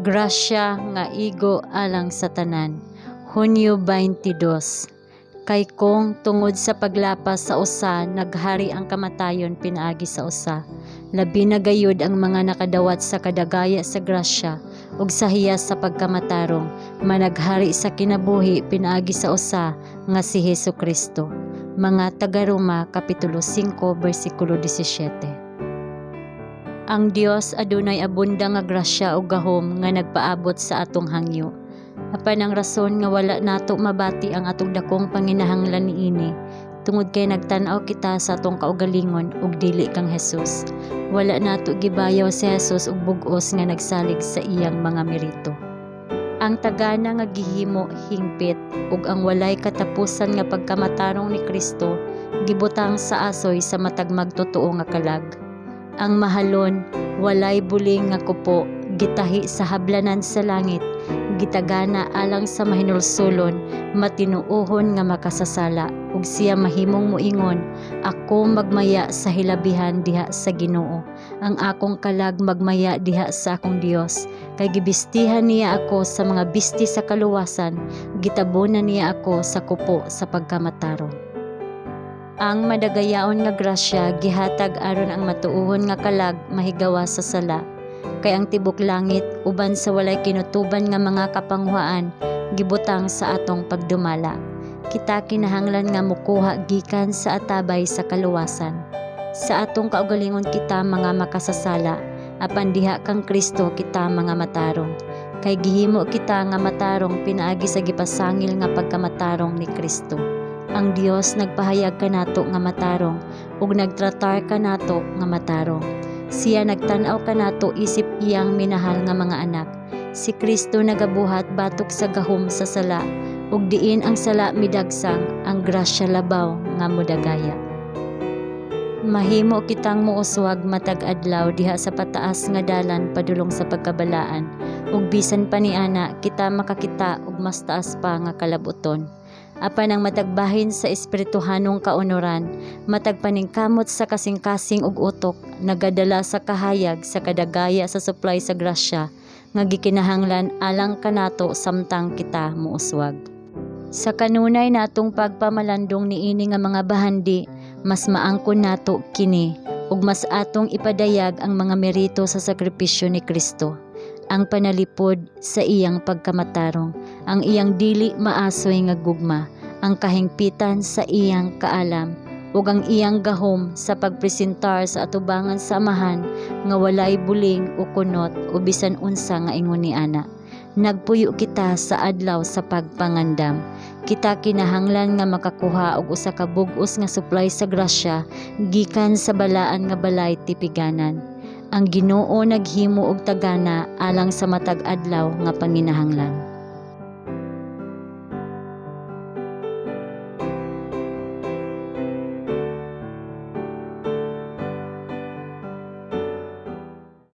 Grasya nga igo alang sa tanan. Hunyo 22. Kay kung tungod sa paglapas sa usa naghari ang kamatayon pinaagi sa usa, labi na gayud ang mga nakadawat sa kadagaya sa grasya ug sa hiyas sa pagkamatarong managhari sa kinabuhi pinaagi sa usa nga si Hesus Kristo. Mga taga-Roma kapitulo 5 bersikulo 17. Ang Dios adunay abunda nga grasya ug gahom nga nagpaabot sa atong hangyo. Apan ang rason nga wala nato mabati ang atong dakong panginahanglan niini tungod kay nagtan-aw kita sa atong kaugalingon ug dili kang Jesus. Wala nato gibayaw si Jesus og bug-os nga nagsalig sa iyang mga merito. Ang tagana nga gihimo hingpit ug ang walay katapusan nga pagkamatarong ni Kristo gibutang sa asoy sa matag magtotoo nga kalag. Ang mahalon, walay buling nga kupo gitahi sa hablanan sa langit, gitagana alang sa mahinulsolon, matinuohon nga makasasala, ug siya mahimong moingon, "Ako magmaya sa hilabihan diha sa Ginoo. Ang akong kalag magmaya diha sa akong Dios, kay gibistihan niya ako sa mga bisti sa kaluwasan, gitabonan niya ako sa kupo sa pagkamatarong." Ang madagayaon nga grasya gihatag aron ang matuohon nga kalag mahigawas sa sala. Kay ang tibok langit uban sa walay kinutuban nga mga kapanguhaan gibutang sa atong pagdumala. Kita kinahanglan nga mokuha gikan sa atabay sa kaluwasan. Sa atong kaugalingon kita mga makasasala, apan diha kang Kristo kita mga matarong. Kay gihimo kita nga matarong pinaagi sa gipasangil nga pagkamatarong ni Kristo. Ang Dios nagpahayag kanato nga matarong ug nagtratar kanato nga matarong. Siya nagtan-aw kanato isip iyang minahal nga mga anak. Si Kristo nagabuhat batok sa gahom sa sala ug diin ang sala midagsang, ang grasya labaw nga modagaya. Mahimo kitang muuswag matag adlaw diha sa pataas nga dalan padulong sa pagkabalaan ug bisan pa niana kita makakita og mas taas pa nga kalabuton. Apan ang matag bahin sa espirituhanong kaunoran, matag paningkamot sa kasing-kasing ug utok, nagadala sa kahayag sa kadagaya sa supply sa grasya nga gikinahanglan alang kanato samtang kita muuswag. Sa kanunay natong pagpamalandong niini nga mga bahandi, mas maangkon nato kini ug mas atong ipadayag ang mga merito sa sakripisyo ni Kristo, ang panalipod sa iyang pagkamatarong, ang iyang dili maasoy nga gugma, ang kahingpitan sa iyang kaalam, ug ang iyang gahom sa pagpresentar sa atubangan sa Amahan nga walay buling o kunot o bisan unsa nga ingon niana. Nagpuyo kita sa adlaw sa pagpangandam. Kita kinahanglan nga makakuha og usa ka bug-os nga supply sa grasya gikan sa balaan nga balay tipiganan. Ang Ginoo naghimo og tagana alang sa matag adlaw nga panginahanglan.